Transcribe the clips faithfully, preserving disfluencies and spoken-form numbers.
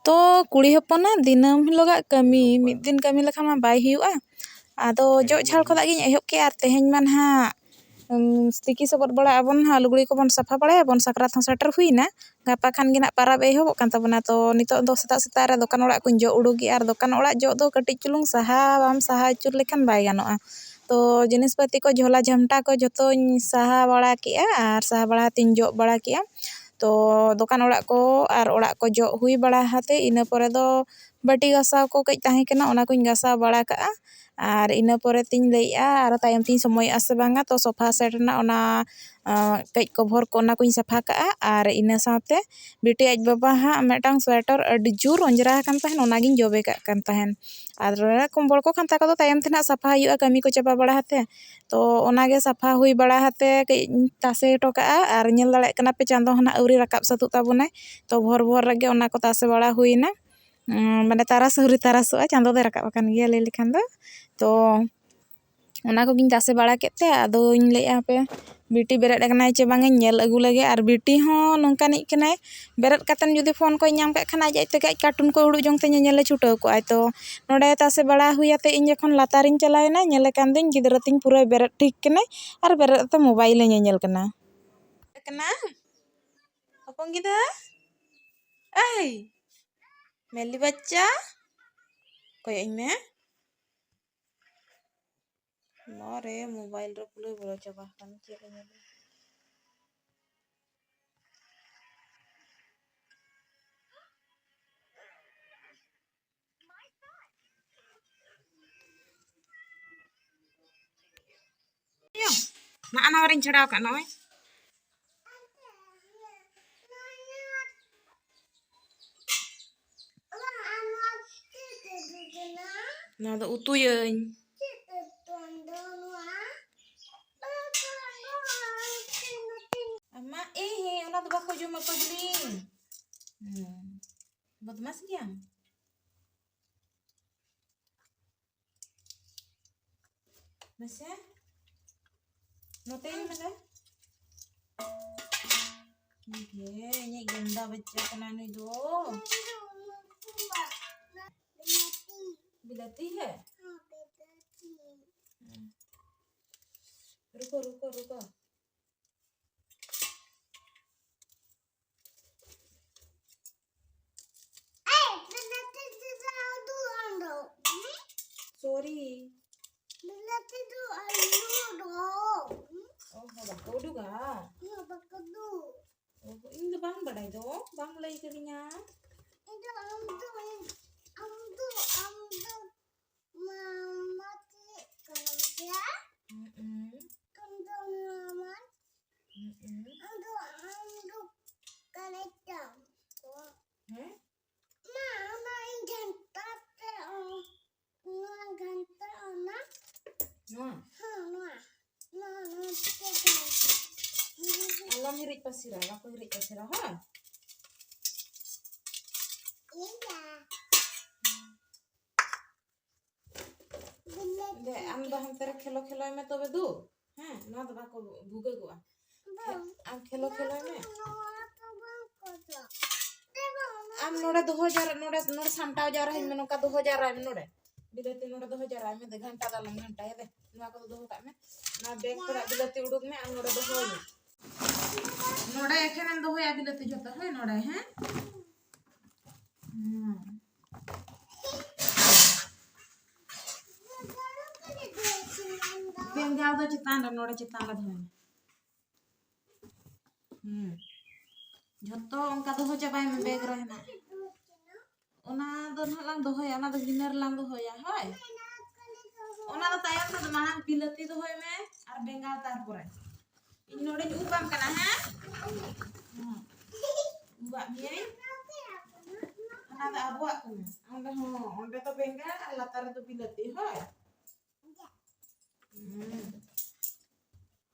ᱛᱚ ᱠᱩᱲᱤ ᱦᱚᱯᱚᱱᱟᱜ ᱫᱤᱱᱟᱹᱢ ᱦᱤᱞᱳᱜᱟᱜ ᱠᱟᱹᱢᱤ, ᱢᱤᱫ ᱫᱤᱱ ᱠᱟᱹᱢᱤ ᱞᱮᱠᱷᱟᱱ ᱢᱟ ᱵᱟᱭ ᱦᱩᱭᱩᱜᱼᱟ᱾ ᱟᱫᱚ ᱡᱚᱜ ᱡᱷᱟᱲ ᱠᱷᱚᱱᱟᱜ ᱜᱤᱧ ᱮᱦᱚᱵ ᱠᱮᱜᱼᱟ, ᱟᱨ ᱛᱮᱦᱮᱧ ᱢᱟ ᱱᱟᱦᱟᱜ, ᱩᱢ, ᱛᱤᱠᱤ ᱥᱚᱵᱚᱫ ᱵᱟᱲᱟᱜ ᱟᱵᱚᱱ ᱱᱟᱦᱟᱜ, ᱞᱩᱜᱽᱲᱤ ᱠᱚᱵᱚᱱ ᱥᱟᱯᱷᱟ ᱵᱟᱲᱟᱭᱟᱵᱚᱱ, ᱥᱟᱠᱨᱟᱛ ᱦᱚᱸ ᱥᱮᱴᱮᱨ ᱦᱩᱭᱱᱟ᱾ ᱜᱟᱯᱟ ᱠᱷᱟᱱ ᱜᱮ ᱱᱟᱦᱟᱜ ᱯᱟᱨᱟᱵᱽ ᱮᱦᱚᱵᱚᱜ ᱠᱟᱱ ᱛᱟᱵᱚᱱᱟ᱾ ᱛᱚ ᱱᱤᱛᱚᱜ ᱫᱚ ᱥᱮᱛᱟᱜ ᱥᱮᱛᱟᱜ ᱨᱮ ᱫᱚᱠᱟᱱ ᱚᱲᱟᱜ ᱠᱚᱧ ᱡᱚᱜ ᱩᱰᱩᱠᱮᱜᱼᱟ, ᱟᱨ ᱫᱚᱠᱟᱱ ᱚᱲᱟᱜ ᱡᱚᱜ ᱫᱚ ᱠᱟᱹᱴᱤᱡ ᱪᱩᱞᱩᱝ ᱥᱟᱦᱟ ᱵᱟᱢ ᱥᱟᱦᱟ ᱟᱹᱪᱩᱨ ᱞᱮᱠᱷᱟᱱ ᱵᱟᱭ ᱜᱟᱱᱚᱜᱼᱟ᱾ ᱛᱚ ᱡᱤᱱᱤᱥ ᱯᱟᱹᱛᱤ ᱠᱚ, ᱡᱷᱚᱞᱟ ᱡᱷᱟᱢᱴᱟ ᱠᱚ ᱡᱷᱚᱛᱚᱧ ᱥᱟᱦᱟ ᱵᱟᱲᱟ ᱠᱮᱜᱼᱟ, ᱟᱨ ᱥᱟᱦᱟ ᱵᱟᱲᱟ ᱠᱟᱛᱮᱧ ᱡᱚᱜ ᱵᱟᱲᱟ ᱠᱮᱜᱼᱟ᱾ ᱛᱚ ᱫᱚᱠᱟᱱ ᱚᱲᱟᱜ ᱠᱚ ᱟᱨ ᱚᱲᱟᱜ ᱠᱚ ᱡᱚᱜ ᱦᱩᱭ ᱵᱟᱲᱟ ᱠᱟᱛᱮ, ᱤᱱᱟᱹ ᱯᱚᱨᱮ ᱫᱚ ᱵᱟᱹᱴᱤ ᱜᱟᱥᱟᱣ ᱠᱚ ᱠᱟᱹᱡ ᱛᱟᱦᱮᱸ ᱠᱟᱱᱟ, ᱚᱱᱟ ᱠᱚᱧ ᱜᱟᱥᱟᱣ ᱵᱟᱲᱟ ᱠᱟᱜᱼᱟ᱾ ᱟᱨ ᱤᱱᱟᱹ ᱯᱚᱨᱮ ᱛᱤᱧ ᱞᱟᱹᱭᱮᱜᱼᱟ, ᱟᱨᱚ ᱛᱟᱭᱚᱢ ᱛᱤᱧ ᱥᱚᱢᱚᱭᱚᱜᱼᱟ ᱥᱮ ᱵᱟᱝᱟ᱾ ᱛᱚ ᱥᱳᱯᱷᱟ ᱥᱮᱴ ᱨᱮᱱᱟᱜ ᱚᱱᱟ, ᱟᱸ, ᱠᱟᱹᱡ ᱠᱚᱵᱷᱚᱨ ᱠᱚ, ᱚᱱᱟ ᱠᱚᱧ ᱥᱟᱯᱷᱟ ᱠᱟᱜᱼᱟ᱾ ᱟᱨ ᱤᱱᱟᱹ ᱥᱟᱶᱛᱮ ᱵᱤᱴᱤ ᱟᱡ ᱵᱟᱵᱟ ᱦᱟᱸᱜ ᱢᱤᱫᱴᱟᱝ ᱥᱳᱭᱮᱴᱟᱨ ᱟᱹᱰᱤ ᱡᱳᱨ ᱚᱸᱡᱽᱨᱟ ᱟᱠᱟᱱ ᱛᱟᱦᱮᱱ, ᱚᱱᱟᱜᱤᱧ ᱡᱚᱵᱮ ᱠᱟᱜ ᱠᱟᱱ ᱛᱟᱦᱮᱱ᱾ ᱟᱨ ᱠᱚᱢᱵᱚᱞ ᱠᱚ, ᱠᱷᱟᱱᱛᱟ ᱠᱚᱫᱚ ᱛᱟᱭᱚᱢ ᱛᱮ ᱱᱟᱦᱟᱜ ᱥᱟᱯᱷᱟ ᱦᱩᱭᱩᱜᱼᱟ, ᱠᱟᱹᱢᱤ ᱠᱚ ᱪᱟᱵᱟ ᱵᱟᱲᱟ ᱠᱟᱛᱮ᱾ ᱛᱚ ᱚᱱᱟᱜᱮ ᱥᱟᱯᱷᱟ ᱦᱩᱭ ᱵᱟᱲᱟ ᱠᱟᱛᱮ ᱠᱟᱹᱡ ᱤᱧ ᱛᱟᱥᱮ ᱦᱚᱴᱚ ᱠᱟᱜᱼᱟ᱾ ᱟᱨ ᱧᱮᱞ ᱫᱟᱲᱮᱭᱟᱜ ᱠᱟᱱᱟ ᱯᱮ, ᱪᱟᱸᱫᱚ ᱦᱚᱸ ᱱᱟᱦᱟᱜ ᱟᱹᱣᱨᱤ ᱨᱟᱠᱟᱵ ᱥᱟᱹᱛᱩᱜ ᱛᱟᱵᱚᱱᱟᱭ᱾ ᱛᱚ ᱵᱷᱳᱨ ᱵᱷᱳᱨ ᱨᱮᱜᱮ ᱚᱱᱟ ᱠᱚ ᱛᱟᱥᱮ ᱵᱟᱲᱟ ᱦᱩᱭᱱᱟ᱾ ᱩᱸ, ᱢᱟᱱᱮ ᱛᱟᱨᱟᱥ ᱟᱹᱣᱨᱤ ᱛᱟᱨᱟᱥᱚᱜᱼᱟ, ᱪᱟᱸᱫᱚ ᱫᱚᱭ ᱨᱟᱠᱟᱵ ᱟᱠᱟᱱ ᱜᱮᱭᱟ ᱞᱟᱹᱭ ᱞᱮᱠᱷᱟᱱ ᱫᱚ᱾ ᱛᱚ ᱚᱱᱟ ᱠᱚᱜᱮᱧ ᱛᱟᱥᱮ ᱵᱟᱲᱟ ᱠᱮᱫ ᱛᱮ ᱟᱫᱚᱧ ᱞᱟᱹᱭᱮᱫᱼᱟ, ᱦᱟᱯᱮ ᱵᱤᱴᱤ ᱵᱮᱨᱮᱫ ᱟᱠᱟᱱᱟᱭ ᱪᱮ ᱵᱟᱝᱟᱧ ᱧᱮᱞ ᱟᱹᱜᱩ ᱞᱮᱜᱮ᱾ ᱟᱨ ᱵᱤᱴᱤ ᱦᱚᱸ ᱱᱚᱝᱠᱟᱱᱤᱡ ᱠᱟᱱᱟᱭ, ᱵᱮᱨᱮᱫ ᱠᱟᱛᱮᱱ ᱡᱩᱫᱤ ᱯᱷᱳᱱ ᱠᱚᱭ ᱧᱟᱢ ᱠᱟᱜ ᱠᱷᱟᱱ ᱟᱡ ᱟᱡ ᱛᱮᱜᱮ ᱟᱡ ᱠᱟᱨᱴᱩᱱ ᱠᱚᱭ ᱩᱰᱩᱠ ᱡᱚᱝ ᱛᱮ ᱧᱮᱧᱮᱞᱮ ᱪᱷᱩᱴᱟᱹᱣ ᱠᱚᱜᱼᱟᱭ᱾ ᱛᱚ ᱱᱚᱰᱮ ᱛᱟᱥᱮ ᱵᱟᱲᱟ ᱦᱩᱭ ᱟᱛᱮ ᱤᱧ ᱡᱚᱠᱷᱚᱱ ᱞᱟᱛᱟᱨᱤᱧ ᱪᱟᱞᱟᱣᱮᱱᱟ, ᱧᱮᱞᱮ ᱠᱟᱱ ᱫᱩᱧ ᱜᱤᱫᱽᱨᱟᱹ ᱛᱤᱧ ᱯᱩᱨᱟᱹᱭ ᱵᱮᱨᱮᱫ ᱴᱷᱤᱠ ᱠᱟᱱᱟᱭ ᱟᱨ ᱵᱮᱨᱮᱫ ᱠᱟᱛᱮ ᱢᱳᱵᱟᱭᱤᱞᱮ ᱧᱮᱧᱮᱞ ᱠᱟᱱᱟ᱾ ᱠᱟᱱᱟ ᱦᱚᱯᱚᱱ ᱜᱤᱫᱽᱨᱟᱹ, ᱮᱭ ᱢᱮᱞᱤ ᱵᱟᱪᱪᱟ, ᱠᱚᱭᱚᱜ ᱟᱹᱧ ᱢᱮ᱾ ᱱᱚᱣᱟ ᱨᱮ ᱢᱳᱵᱟᱭᱤᱞ ᱨᱮ ᱯᱩᱨᱟᱹ ᱵᱚᱞᱚ ᱪᱟᱵᱟ ᱟᱠᱟᱱᱟ, ᱪᱮᱫ ᱮ ᱧᱮᱞᱟ? ᱱᱚᱜᱼᱚ ᱱᱚᱣᱟ ᱨᱤᱧ ᱪᱷᱟᱰᱟᱣ ᱠᱟᱜ ᱱᱚᱜᱼᱚᱭ᱾ ᱱᱚᱣᱟ ᱫᱚ ᱩᱛᱩᱭᱟᱹᱧ᱾ ᱟᱢᱟ, ᱮ, ᱚᱱᱟ ᱫᱚ ᱵᱟᱠᱚ ᱡᱚᱢᱟ ᱠᱚᱡᱽᱞᱤ᱾ ᱦᱩᱸ᱾ ᱵᱚᱫᱢᱟᱥ ᱜᱮᱭᱟᱢ᱾ ᱢᱟᱥᱮ, ᱱᱚᱛᱮ ᱧᱮᱞ ᱢᱮᱥᱮ᱾ ᱮ, ᱤᱧᱤᱡ ᱜᱟᱱᱫᱟ ᱵᱟᱪᱪᱟ ᱠᱟᱱᱟ ᱱᱩᱭ ᱫᱚ᱾ बिलाती है। हाँ, बिलाती। हम्म। रुको, रुको, रुको। ए, बिलाती तुझे आलू दो। हम्म? Sorry। बिलाती तू आलू दो। हम्म? ᱚ, ᱦᱚᱸ, ᱵᱟᱠᱚ ᱩᱰᱩᱠᱟ? ᱦᱮᱸ, ᱵᱟᱠᱚ ᱩᱰᱩᱠ᱾ ᱚ, ᱤᱧ ᱫᱚ ᱵᱟᱝ ᱵᱟᱰᱟᱭ ᱫᱚ, ᱵᱟᱢ ᱞᱟᱹᱭ ᱠᱟᱫᱤᱧᱟ᱾ ᱤᱧ ᱫᱚ ᱟᱢ ᱫᱚ, ᱟᱢ ᱫᱚ, ᱟᱢ ᱫᱚ ᱢᱟᱢᱟ ᱪᱮᱫ ᱠᱟᱱᱟᱢ ᱭᱟ? ᱦᱩᱸ-ᱩᱸ᱾ ᱟᱢ ᱫᱚ ᱢᱟᱢᱟ᱾ ᱦᱩᱸ-ᱩᱸ᱾ ᱟᱢ ᱫᱚ, ᱟᱢ ᱫᱚ ᱠᱟᱱᱟᱭ ᱛᱟᱢ ᱠᱚ᱾ ᱦᱮᱸ? ᱢᱟ, ᱚᱱᱟ ᱤᱧ ᱜᱷᱟᱱᱴᱟ ᱛᱮ, ᱚ, ᱱᱚᱣᱟ ᱜᱷᱟᱱᱴᱟ, ᱚᱱᱟ᱾ ᱱᱚᱣᱟ? ᱦᱮᱸ, ᱱᱚᱣᱟ᱾ ᱱᱚᱣᱟ, ᱱᱚᱣᱟ ᱛᱮ ᱜᱷᱟᱱᱴᱟ᱾ ᱟᱞᱚᱢ ᱦᱤᱨᱤᱡ ᱯᱟᱹᱥᱤᱨᱟ, ᱵᱟᱠᱚ ᱦᱤᱨᱤᱡ ᱯᱟᱹᱥᱤᱨᱟ, ᱦᱳᱭ? ᱤᱭᱟᱹ᱾ ᱫᱮ, ᱟᱢ ᱫᱚ ᱦᱟᱱᱛᱮ ᱨᱮ ᱠᱷᱮᱞᱳ ᱠᱷᱮᱞᱳᱭ ᱢᱮ ᱛᱚᱵᱮ ᱫᱩ᱾ ᱦᱮᱸ, ᱱᱚᱣᱟ ᱫᱚ ᱵᱟᱠᱚ ᱵᱷᱩᱜᱟᱹᱜᱚᱜᱼᱟ᱾ ᱵᱟᱝ᱾ ᱟᱢ ᱠᱷᱮᱞᱳ ᱠᱷᱮᱞᱳᱭ ᱢᱮ᱾ ᱱᱚᱣᱟ ᱫᱚ ᱵᱟᱝ ᱠᱚ ᱫᱚ᱾ ᱫᱮ, ᱵᱟᱝ, ᱚᱱᱟ ᱟᱢ ᱱᱚᱰᱮ ᱫᱚᱦᱚ ᱡᱟᱣᱨᱟ, ᱱᱚᱰᱮ, ᱱᱚᱰᱮ ᱥᱟᱢᱴᱟᱣ ᱡᱟᱣᱨᱟᱭ ᱢᱮ, ᱱᱚᱝᱠᱟ ᱫᱚᱦᱚ ᱡᱟᱣᱨᱟᱭ ᱢᱮ ᱱᱚᱰᱮ᱾ ᱵᱤᱞᱟᱹᱛᱤ ᱱᱚᱰᱮ ᱫᱚᱦᱚ ᱡᱟᱣᱨᱟᱭ ᱢᱮ, ᱫᱮ, ᱜᱷᱟᱱᱴᱟ ᱫᱚ ᱟᱞᱚᱢ ᱜᱷᱟᱱᱴᱟᱭᱟ, ᱫᱮ᱾ ᱱᱚᱣᱟ ᱠᱚᱫᱚ ᱫᱚᱦᱚ ᱠᱟᱜ ᱢᱮ᱾ ᱱᱚᱣᱟ ᱵᱮᱜᱽ ᱠᱷᱚᱱᱟᱜ ᱵᱤᱞᱟᱹᱛᱤ ᱩᱰᱩᱠ ᱢᱮ ᱟᱨ ᱱᱚᱰᱮ ᱫᱚᱦᱚᱭ ᱢᱮ᱾ ᱱᱚᱰᱮ ᱮᱠᱷᱮᱱᱮᱢ ᱫᱚᱦᱚᱭᱟ ᱵᱤᱞᱟᱹᱛᱤ ᱡᱷᱚᱛᱚ, ᱦᱳᱭ, ᱱᱚᱰᱮ, ᱦᱮᱸ? ᱦᱩᱸ᱾ ᱵᱮᱸᱜᱟᱲ ᱫᱚ ᱪᱮᱛᱟᱱ ᱨᱮ, ᱱᱚᱰᱮ ᱪᱮᱛᱟᱱ ᱨᱮ ᱫᱚᱦᱚᱭ ᱢᱮ᱾ ᱦᱩᱸ᱾ ᱡᱷᱚᱛᱚ ᱚᱱᱠᱟ ᱫᱚᱦᱚ ᱪᱟᱵᱟᱭ ᱢᱮ ᱵᱮᱜᱽ ᱨᱮ ᱦᱮᱱᱟᱜ᱾ ᱚᱱᱟ ᱫᱚ ᱱᱟᱦᱟᱜ ᱞᱟᱝ ᱫᱚᱦᱚᱭᱟ, ᱚᱱᱟ ᱫᱚ ᱜᱤᱱᱟᱹ ᱨᱮᱞᱟᱝ ᱫᱚᱦᱚᱭᱟ, ᱦᱳᱭ? ᱚᱱᱟ ᱫᱚ ᱛᱟᱭᱚᱢ ᱨᱮᱫᱚ, ᱢᱟᱲᱟᱝ ᱵᱤᱞᱟᱹᱛᱤ ᱫᱚᱦᱚᱭ ᱢᱮ ᱟᱨ ᱵᱮᱸᱜᱟᱲ ᱛᱟᱨᱯᱚᱨᱮ᱾ ᱤᱧ ᱱᱚᱰᱮᱧ ᱩᱵ ᱟᱢ ᱠᱟᱱᱟ, ᱦᱮᱸ? ᱦᱮᱸ᱾ ᱩᱵ ᱟᱜ ᱢᱤᱭᱟᱹᱧ᱾ ᱚᱱᱟ ᱫᱚ ᱟᱵᱚᱣᱟᱜ ᱠᱟᱱᱟ᱾ ᱚᱸᱰᱮ ᱦᱚᱸ, ᱚᱸᱰᱮ ᱫᱚ ᱵᱮᱸᱜᱟᱲ ᱟᱨ ᱞᱟᱛᱟᱨ ᱨᱮᱫᱚ ᱵᱤᱞᱟᱹᱛᱤ, ᱦᱳᱭ? ᱦᱩᱸ᱾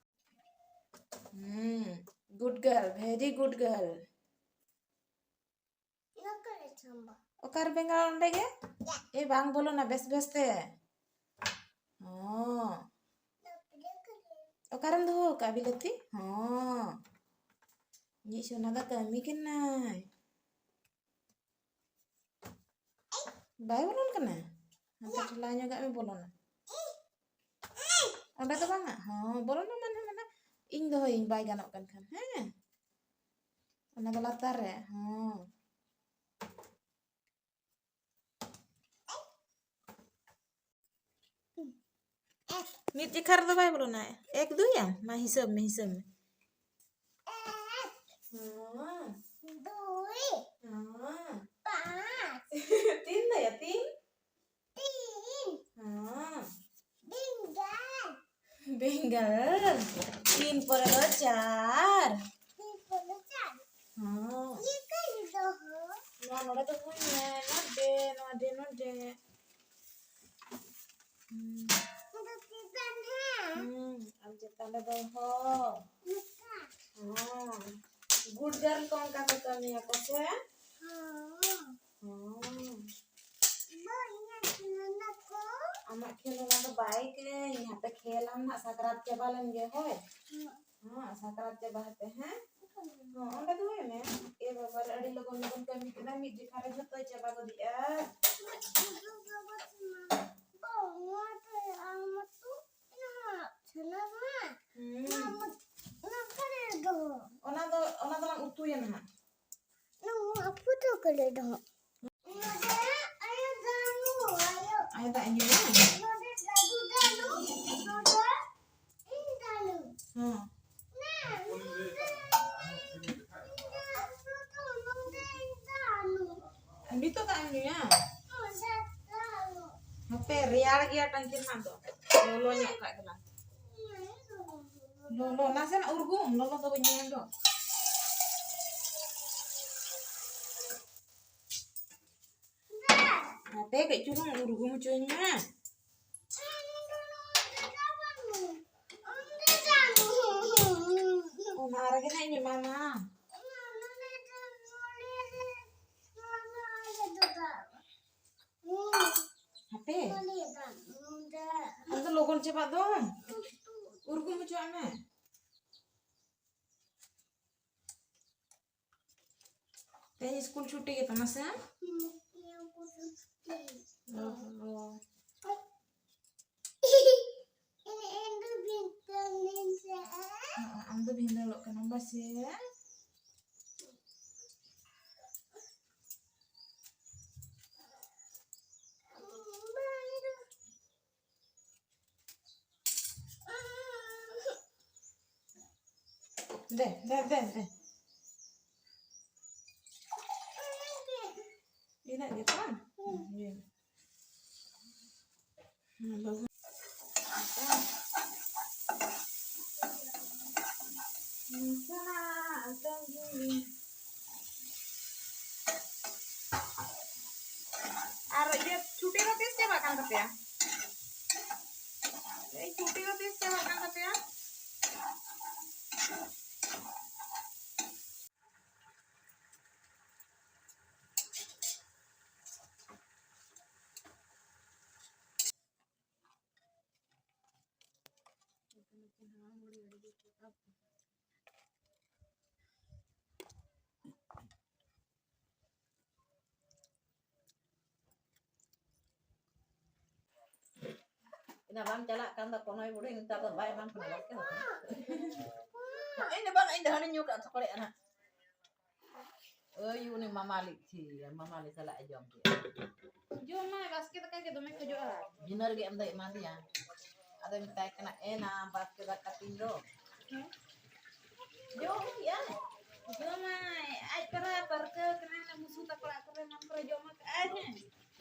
ᱦᱩᱸ, good girl, very good girl. ᱚᱠᱟᱨᱮ ᱵᱮᱸᱜᱟᱲ ᱚᱸᱰᱮ ᱜᱮ? ᱮ, ᱵᱟᱝ ᱵᱚᱞᱚᱱᱟ ᱵᱮᱥ ᱵᱮᱥ ᱛᱮ᱾ ᱦᱚᱸ᱾ ᱚᱠᱟᱨᱮᱢ ᱫᱚᱦᱚ ᱟᱠᱟᱫᱼᱟ ᱵᱤᱞᱟᱹᱛᱤ? ᱦᱚᱸ᱾ ᱤᱧᱤᱡ ᱥᱚᱱᱟ ᱫᱚ ᱠᱟᱹᱢᱤ ᱠᱟᱱᱟᱭ᱾ ᱵᱟᱭ ᱵᱚᱞᱚᱱ ᱠᱟᱱᱟ? ᱦᱟᱱᱛᱮ ᱴᱷᱮᱞᱟᱣ ᱧᱚᱜᱟᱜ ᱢᱮ, ᱵᱚᱞᱚᱱᱟ᱾ ᱚᱸᱰᱮ ᱫᱚ ᱵᱟᱝᱟ? ᱦᱚᱸ, ᱵᱚᱞᱚᱱᱟ ᱢᱟᱱᱮ ᱢᱟᱱᱮ ᱤᱧ ᱫᱚᱦᱚᱭᱤᱧ, ᱵᱟᱭ ᱜᱟᱱᱚᱜ ᱠᱟᱱ ᱠᱷᱟᱱ᱾ ᱦᱮᱸ, ᱚᱱᱟ ᱫᱚ ᱞᱟᱛᱟᱨ ᱨᱮ᱾ ᱦᱚᱸ, ᱢᱤᱫ ᱡᱮᱠᱷᱟ ᱨᱮᱫᱚ ᱵᱟᱭ ᱵᱚᱞᱚᱱᱟ᱾ ᱮᱠ ᱫᱩᱭ ᱟᱢ? ᱢᱟ ᱦᱤᱥᱟᱹᱵ ᱢᱮ, ᱦᱤᱥᱟᱹᱵ ᱢᱮ᱾ ᱦᱚᱸ᱾ ᱫᱩᱭ᱾ ᱦᱚᱸ᱾ ᱯᱟᱸᱪ᱾ ᱛᱤᱱ ᱫᱚᱭᱟ, ᱛᱤᱱ? ᱛᱤᱱ᱾ ᱦᱚᱸ᱾ ᱵᱮᱸᱜᱟᱲ᱾ ᱵᱮᱸᱜᱟᱲ᱾ ᱛᱤᱱ ᱯᱚᱨᱮ ᱫᱚ ᱪᱟᱨ᱾ ᱛᱤᱱ ᱯᱚᱨᱮ ᱫᱚ ᱪᱟᱨ᱾ ᱦᱚᱸ᱾ ᱤᱭᱟᱹ ᱠᱟᱹᱧ ᱫᱚᱦᱚ᱾ ᱱᱚᱣᱟ ᱱᱚᱰᱮ ᱫᱚᱦᱚᱭ ᱢᱮ᱾ ᱱᱚᱰᱮ, ᱱᱚᱰᱮ, ᱱᱚᱰᱮ᱾ ᱦᱩᱸ᱾ ᱱᱚᱰᱮ ᱪᱮᱛᱟᱱ ᱨᱮ᱾ ᱦᱩᱸ, ᱟᱢ ᱪᱮᱛᱟᱱ ᱨᱮ ᱫᱚᱦᱚ᱾ ᱱᱚᱝᱠᱟ᱾ ᱦᱚᱸ᱾ Good girl ᱠᱚ ᱚᱱᱠᱟ ᱠᱚ ᱠᱟᱹᱢᱤᱭᱟᱠᱚ ᱥᱮ? ᱦᱚᱸ᱾ ᱦᱚᱸ᱾ ᱵᱟᱹᱧ ᱧᱮᱞ ᱠᱷᱮᱞᱳᱱᱟ ᱠᱚ᱾ ᱟᱢᱟᱜ ᱠᱷᱮᱞᱳᱱᱟ ᱫᱚ ᱵᱟᱭ ᱠᱟᱹᱧ, ᱦᱟᱯᱮ ᱠᱷᱮᱞᱟᱢ ᱱᱟᱜ, ᱥᱟᱠᱨᱟᱛ ᱪᱟᱵᱟ ᱞᱮᱱ ᱜᱮ, ᱦᱳᱭ? ᱦᱚᱸ᱾ ᱦᱚᱸ, ᱥᱟᱠᱨᱟᱛ ᱪᱟᱵᱟ ᱦᱟᱛᱮ, ᱦᱮᱸ? ᱦᱚᱸ, ᱚᱸᱰᱮ ᱫᱚᱦᱚᱭ ᱢᱮ᱾ ᱮ ᱵᱟᱵᱟ ᱨᱮ, ᱟᱹᱰᱤ ᱞᱚᱜᱚᱱ ᱞᱚᱜᱚᱱ ᱠᱟᱹᱢᱤ ᱠᱟᱱᱟ, ᱢᱤᱫ ᱡᱮᱠᱷᱟ ᱨᱮ ᱡᱷᱚᱛᱚᱭ ᱪᱟᱵᱟ ᱜᱚᱫᱮᱜᱼᱟ᱾ ᱵᱟᱹᱧ ᱧᱮᱞ ᱠᱷᱮᱞᱳᱱᱟ ᱠᱚ᱾ ᱦᱩᱸ᱾ ᱚᱱᱟ ᱫᱚ, ᱚᱱᱟ ᱫᱚᱞᱟᱝ ᱩᱛᱩᱭᱟ ᱱᱟᱦᱟᱜ᱾ ᱱᱚᱣᱟ ᱯᱷᱳᱴᱳ ᱠᱚᱞᱮ ᱫᱚᱦᱚ᱾ ᱟᱭᱳ ᱫᱟᱜ ᱧᱩᱭᱟ? ᱦᱮᱸ᱾ ᱱᱤᱛᱚᱜ ᱫᱟᱜ ᱮᱢ ᱧᱩᱭᱟ? ᱦᱟᱯᱮ, ᱨᱮᱭᱟᱲ ᱜᱮᱭᱟ ᱴᱟᱝᱠᱤ ᱨᱮᱱᱟᱜ ᱫᱚ᱾ ᱞᱚᱞᱚ ᱧᱚᱜ ᱠᱟᱜ ᱜᱮᱞᱟᱝ᱾ ᱞᱚᱞᱚ, ᱱᱟᱥᱮᱱᱟᱜ ᱩᱨᱜᱩᱢ, ᱞᱚᱞᱚ ᱫᱚ ᱵᱟᱹᱧ ᱧᱮᱞ ᱫᱚ᱾ ᱦᱟᱯᱮ ᱠᱟᱹᱡ ᱪᱩᱞᱩᱝ ᱩᱨᱜᱩᱢ ᱦᱚᱪᱚᱧ ᱢᱮ᱾ ᱚᱱᱟ ᱨᱮᱜᱮ ᱱᱟᱜ ᱤᱧ ᱮᱢᱟᱢᱟ᱾ ᱦᱟᱯᱮ᱾ ᱟᱫᱚ ᱞᱚᱜᱚᱱ ᱪᱟᱵᱟᱜ ᱫᱚ᱾ ᱩᱨᱜᱩᱢ ᱦᱚᱪᱚᱣᱟᱜ ᱢᱮ᱾ ᱛᱮᱦᱮᱧ ᱥᱠᱩᱞ ᱪᱷᱩᱴᱤ ᱜᱮᱛᱟᱢᱟ ᱥᱮ? ᱚ ᱦᱚᱸ᱾ ᱟᱢ ᱫᱚ ᱵᱷᱤᱸᱫᱟᱹᱲᱚᱜ ᱠᱟᱱᱟᱢ ᱵᱟᱥᱮ? ᱫᱮ, ᱫᱮ, ᱫᱮ, ᱫᱮ᱾ ᱤᱱᱟᱹᱜ ᱜᱮ ᱵᱟᱝ? ᱦᱩᱸ᱾ ᱤᱭᱟᱹ᱾ ᱦᱩᱸ, ᱵᱟᱹᱵᱩ᱾ ᱟᱨ ᱤᱭᱟᱹ ᱪᱷᱩᱴᱤ ᱫᱚ ᱛᱤᱥ ᱪᱟᱵᱟᱜ ᱠᱟᱱ ᱛᱟᱯᱮᱭᱟ? ᱮᱭ ᱪᱷᱩᱴᱤ ᱫᱚ ᱛᱤᱥ ᱪᱟᱵᱟᱜ ᱠᱟᱱ ᱛᱟᱯᱮᱭᱟ? ᱤᱱᱟ ᱵᱟᱢ ᱪᱟᱞᱟᱜ ᱠᱟᱱ ᱫᱚ ᱠᱳᱱᱳᱭ ᱵᱩᱲᱦᱤ ᱱᱮᱛᱟᱨ ᱫᱚ ᱵᱟᱭ ᱮᱢᱟᱢ ᱠᱟᱱᱟ ᱵᱟᱥᱠᱮ ᱫᱟᱠᱟ᱾ ᱤᱧ ᱫᱚ ᱵᱟᱝ, ᱤᱧ ᱫᱚ ᱦᱟᱺᱰᱤᱧ ᱧᱩ ᱠᱟᱜ ᱛᱷᱚᱠᱲᱮᱜᱼᱟ ᱱᱟᱦᱟᱜ᱾ ᱳᱭ ᱩᱱᱤ ᱢᱟᱢᱟᱞᱤᱡ ᱛᱷᱤ, ᱢᱟᱢᱟᱞᱤ ᱥᱟᱞᱟᱜ ᱮ ᱡᱚᱢ ᱠᱮᱜᱼᱟ᱾ ᱡᱚᱢ ᱢᱟ ᱵᱟᱥᱠᱮ ᱫᱟᱠᱟ ᱜᱮ ᱫᱚᱢᱮ ᱠᱷᱚᱡᱚᱜᱼᱟ᱾ ᱵᱷᱤᱱᱟᱹᱨ ᱜᱮ ᱮᱢ ᱫᱚᱭ ᱮᱢᱟ ᱫᱮᱭᱟ᱾ ᱟᱫᱚᱭ ᱢᱮᱛᱟᱭ ᱠᱟᱱᱟ, "ᱮ ᱱᱟ ᱵᱟᱥᱠᱮ ᱫᱟᱠᱟ ᱛᱤᱧ ᱫᱚ?" ᱦᱮᱸ? ᱡᱚᱢ ᱜᱮᱭᱟ᱾ ᱡᱚᱢᱟᱭ, ᱟᱡ ᱯᱟᱨᱟ ᱯᱟᱹᱨᱠᱟᱹᱣ ᱠᱟᱱᱟᱭ, ᱚᱱᱟ ᱢᱩᱥᱩ ᱛᱟᱠᱚ ᱚᱲᱟᱜ ᱠᱚᱨᱮ ᱮᱢᱟᱱ ᱠᱚᱨᱮ ᱡᱚᱢ ᱟᱠᱟᱫᱼᱟᱭ, ᱦᱮᱸ᱾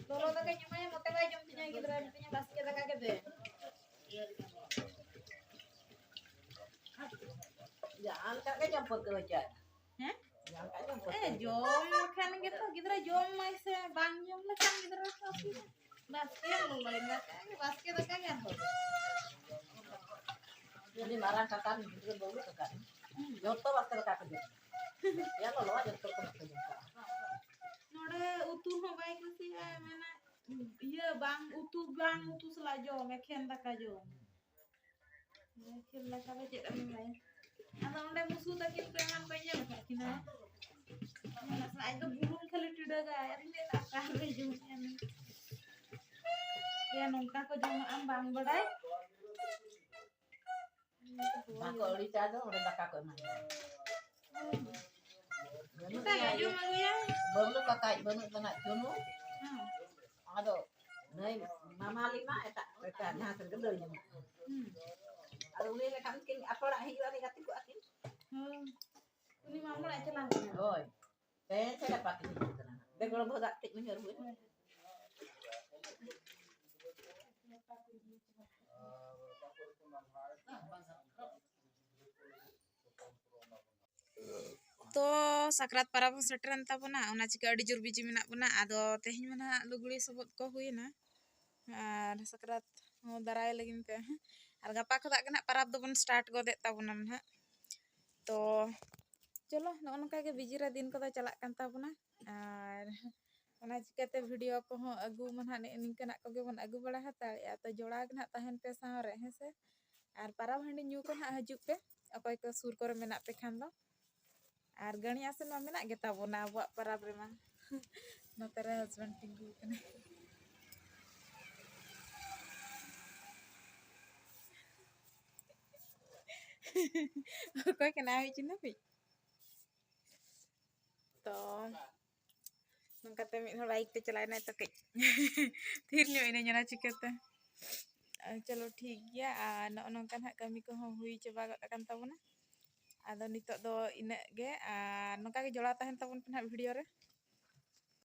ᱞᱚᱞᱚ ᱫᱟᱠᱟᱧ ᱮᱢᱟᱭᱟ, ᱢᱚᱛᱮ ᱵᱟᱭ ᱡᱚᱢ ᱛᱤᱧᱟ, ᱜᱤᱫᱽᱨᱟᱹ ᱢᱤᱛᱟᱹᱧᱟ, "ᱵᱟᱥᱠᱮ ᱫᱟᱠᱟ ᱜᱮ ᱫᱮ᱾" ᱡᱟᱦᱟᱸ ᱞᱮᱠᱟ ᱜᱮ ᱡᱚᱢ ᱯᱟᱹᱨᱠᱟᱹᱣ ᱦᱚᱪᱚᱭ᱾ ᱦᱮᱸ? ᱡᱟᱦᱟᱸ ᱞᱮᱠᱟ ᱡᱚᱢ ᱯᱟᱹᱨᱠᱟᱹᱣ ᱮ, ᱦᱚᱪᱚᱭ᱾ ᱡᱚᱢ ᱞᱮᱠᱷᱟᱱ ᱜᱮᱛᱚ ᱜᱤᱫᱽᱨᱟᱹ ᱡᱚᱢ ᱢᱟᱭ ᱥᱮ, ᱵᱟᱝ ᱡᱚᱢ ᱞᱮᱠᱷᱟᱱ ᱜᱤᱫᱽᱨᱟᱹ ᱫᱚ ᱚᱥᱩᱵᱤᱫᱷᱟ᱾ ᱵᱟᱥᱠᱮ ᱞᱚᱞᱚᱭ ᱫᱟᱠᱟ ᱜᱮ, ᱵᱟᱥᱠᱮ ᱫᱟᱠᱟ ᱜᱮ ᱟᱨᱦᱚᱸ᱾ ᱩᱱᱤ ᱢᱟᱨᱟᱝ ᱠᱟᱠᱟ ᱨᱮᱱ ᱜᱤᱫᱽᱨᱟᱹ ᱵᱟᱹᱦᱩ ᱠᱟᱠᱟ ᱨᱮᱱ᱾ ᱦᱩᱸ᱾ ᱡᱚᱛᱚ ᱵᱟᱥᱠᱮ ᱫᱟᱠᱟ ᱠᱚ ᱡᱚᱢ᱾ ᱯᱮᱭᱟ ᱞᱚᱞᱚᱣᱟᱜ ᱡᱚᱛᱚ ᱨᱚᱠᱚᱢᱟᱜ ᱠᱚ ᱡᱚᱢ ᱠᱟᱜᱼᱟ᱾ ᱱᱚᱰᱮ ᱩᱛᱩ ᱦᱚᱸ ᱵᱟᱭ ᱠᱩᱥᱤᱭᱟᱜᱼᱟ, ᱢᱮᱱᱟ ᱤᱭᱟᱹ ᱵᱟᱝ ᱩᱛᱩ, ᱵᱟᱝ ᱩᱛᱩ ᱥᱟᱞᱟᱜ ᱡᱚᱢ, ᱮᱠᱷᱮᱱ ᱫᱟᱠᱟ ᱡᱚᱢ᱾ ᱮᱠᱷᱮᱱ ᱫᱟᱠᱟ ᱫᱚ ᱪᱮᱫ ᱮᱢ ᱮᱢᱟᱭᱟ? ᱟᱫᱚ ᱚᱸᱰᱮ ᱢᱩᱥᱩ ᱛᱟᱹᱠᱤᱱ ᱠᱚ ᱮᱢᱟᱱ ᱠᱚ ᱧᱮᱞ ᱟᱠᱟᱫ ᱠᱤᱱᱟ᱾ ᱟᱡ ᱫᱚ ᱵᱩᱞᱩᱝ ᱠᱷᱟᱹᱞᱤ ᱴᱤᱰᱟᱹᱜᱟᱭ᱾ ᱟᱨ ᱤᱧ ᱞᱟᱹᱭᱫᱟ, ᱚᱠᱟ ᱨᱮ ᱡᱚᱢᱮᱜᱼᱟ ᱱᱩᱭ? ᱭᱟ, ᱱᱚᱝᱠᱟ ᱠᱚ ᱡᱚᱢᱟᱜ ᱟᱢ ᱵᱟᱝ ᱵᱟᱰᱟᱭ? ᱵᱟᱠᱚ ᱟᱹᱲᱤᱥᱟ ᱫᱚ, ᱚᱸᱰᱮ ᱫᱟᱠᱟ ᱠᱚ ᱮᱢᱟᱭᱟ᱾ ᱵᱟᱹᱱᱩᱜ ᱮᱴᱟᱜ ᱛᱟᱭᱟ ᱜᱮ ᱡᱚᱢ ᱟᱹᱜᱩᱭᱟ᱾ ᱵᱟᱹᱵᱞᱩ ᱠᱟᱠᱟᱭ ᱵᱟᱹᱱᱩᱜ ᱛᱟᱱᱟ ᱪᱩᱱᱩ᱾ ᱦᱮᱸ᱾ ᱟᱫᱚ ᱱᱩᱭ ᱢᱟᱢᱟ ᱞᱤᱢᱟ ᱮᱴᱟᱜ, ᱮᱴᱟᱜ ᱡᱟᱦᱟᱸ ᱥᱮᱫ ᱜᱮ ᱫᱟᱹᱲ ᱡᱚᱝᱟ᱾ ᱦᱮᱸ᱾ ᱟᱫᱚ ᱩᱱᱤ ᱞᱮᱠᱷᱟᱱ ᱠᱤᱱ ᱟᱯᱲᱟᱜ ᱦᱤᱡᱩᱜᱼᱟ, ᱩᱱᱤ ᱜᱟᱛᱮ ᱠᱚᱜᱼᱟ ᱠᱤᱱ᱾ ᱦᱮᱸ᱾ ᱩᱱᱤ ᱢᱟ ᱟᱯᱲᱟᱜ ᱪᱟᱞᱟᱣ ᱠᱟᱱᱟ᱾ ᱦᱳᱭ᱾ ᱛᱮᱦᱮᱧ ᱪᱮᱫ ᱜᱟᱯᱟ ᱠᱤᱱ ᱦᱤᱡᱩᱜ ᱠᱟᱱᱟ? ᱫᱮ ᱜᱚᱲᱚᱢ ᱵᱷᱟᱹᱜᱟᱜ ᱠᱟᱹᱴᱤᱡ ᱩᱭᱦᱟᱹᱨ ᱦᱩᱭ᱾ ᱛᱚ ᱥᱟᱠᱨᱟᱛ ᱯᱟᱨᱟᱵᱽ ᱦᱚᱸ ᱥᱮᱴᱮᱨᱮᱱ ᱛᱟᱵᱚᱱᱟ, ᱚᱱᱟ ᱪᱤᱠᱟᱹ ᱟᱹᱰᱤ ᱡᱳᱨ ᱵᱤᱡᱤ ᱢᱮᱱᱟᱜ ᱵᱚᱱᱟ᱾ ᱟᱫᱚ ᱛᱮᱦᱮᱧ ᱢᱟ ᱱᱟᱦᱟᱜ ᱞᱩᱜᱽᱲᱤ ᱥᱚᱵᱚᱫ ᱠᱚ ᱦᱩᱭᱮᱱᱟ, ᱟᱨ ᱥᱟᱠᱨᱟᱛ ᱦᱚᱸ ᱫᱟᱨᱟᱭ ᱞᱟᱹᱜᱤᱫ ᱛᱮ, ᱟᱨ ᱜᱟᱯᱟ ᱠᱷᱚᱱᱟᱜ ᱜᱮ ᱱᱟᱦᱟᱜ ᱯᱟᱨᱟᱵᱽ ᱫᱚᱵᱚᱱ ᱥᱴᱟᱨᱴ ᱜᱚᱫᱮᱫ ᱛᱟᱵᱚᱱᱟ ᱱᱟᱦᱟᱜ᱾ ᱛᱚ ᱪᱚᱞᱚ, ᱱᱚᱜᱼᱚ ᱱᱚᱝᱠᱟ ᱜᱮ ᱵᱤᱡᱤ ᱨᱮ ᱫᱤᱱ ᱠᱚᱫᱚ ᱪᱟᱞᱟᱜ ᱠᱟᱱ ᱛᱟᱵᱚᱱᱟ, ᱟᱨ ᱚᱱᱟ ᱪᱤᱠᱟᱹᱛᱮ ᱵᱷᱤᱰᱤᱭᱳ ᱠᱚᱦᱚᱸ ᱟᱹᱜᱩ ᱢᱟ ᱱᱟᱦᱟᱜ ᱱᱮᱜᱼᱮ ᱱᱤᱝᱠᱟᱹᱱᱟᱜ ᱠᱚᱜᱮ ᱵᱚᱱ ᱟᱹᱜᱩ ᱵᱟᱲᱟ ᱦᱟᱛᱟᱲᱮᱜᱼᱟ᱾ ᱛᱚ ᱡᱚᱲᱟᱣ ᱜᱮ ᱱᱟᱦᱟᱜ ᱛᱟᱦᱮᱱ ᱯᱮ ᱥᱟᱶ ᱨᱮ, ᱦᱮᱸ ᱥᱮ? ᱟᱨ ᱯᱟᱨᱟᱵᱽ ᱦᱟᱺᱰᱤ ᱧᱩ ᱠᱚ ᱱᱟᱦᱟᱜ ᱦᱤᱡᱩᱜ ᱯᱮ, ᱚᱠᱚᱭ ᱠᱚ ᱥᱩᱨ ᱠᱚᱨᱮ ᱢᱮᱱᱟᱜ ᱯᱮ ᱠᱷᱟᱱ ᱫᱚ᱾ ᱟᱨ ᱜᱟᱹᱲᱤ ᱟᱥᱮᱱ ᱢᱟ ᱢᱮᱱᱟᱜ ᱜᱮ ᱛᱟᱵᱚᱱᱟ ᱟᱵᱚᱣᱟᱜ ᱯᱟᱨᱟᱵᱽ ᱨᱮᱢᱟ᱾ ᱱᱚᱛᱮ ᱨᱮ ᱦᱟᱥᱵᱮᱱᱰ ᱛᱤᱸᱜᱩ ᱟᱠᱟᱱᱟᱭ᱾ ᱚᱠᱚᱭ ᱠᱟᱱᱟᱭ? ᱦᱩᱭ ᱪᱤᱱᱦᱟᱹ ᱯᱮ? ᱛᱚ ᱱᱚᱝᱠᱟᱛᱮ ᱢᱤᱫ ᱦᱚᱲ ᱵᱟᱭᱤᱠ ᱛᱮ ᱪᱟᱞᱟᱣ ᱮᱱᱟᱭ, ᱛᱚ ᱠᱟᱹᱡ ᱛᱷᱤᱨ ᱧᱚᱜ ᱮᱱᱟᱹᱧ ᱚᱱᱟ ᱪᱤᱠᱟᱹᱛᱮ᱾ ᱟᱨ ᱪᱚᱞᱚ ᱴᱷᱤᱠ ᱜᱮᱭᱟ, ᱟᱨ ᱱᱚᱜᱼᱚ ᱱᱚᱝᱠᱟ ᱱᱟᱦᱟᱜ ᱠᱟᱹᱢᱤ ᱠᱚᱦᱚᱸ ᱦᱩᱭ ᱪᱟᱵᱟ ᱜᱚᱫ ᱟᱠᱟᱱ ᱛᱟᱵᱚᱱᱟ᱾ ᱟᱫᱚ ᱱᱤᱛᱚᱜ ᱫᱚ ᱤᱱᱟᱹᱜ ᱜᱮ, ᱟᱨ ᱱᱚᱝᱠᱟ ᱜᱮ ᱡᱚᱲᱟᱣ ᱛᱟᱦᱮᱱ ᱛᱟᱵᱚᱱ ᱯᱮ ᱱᱟᱦᱟᱜ ᱵᱷᱤᱰᱤᱭᱳ ᱨᱮ᱾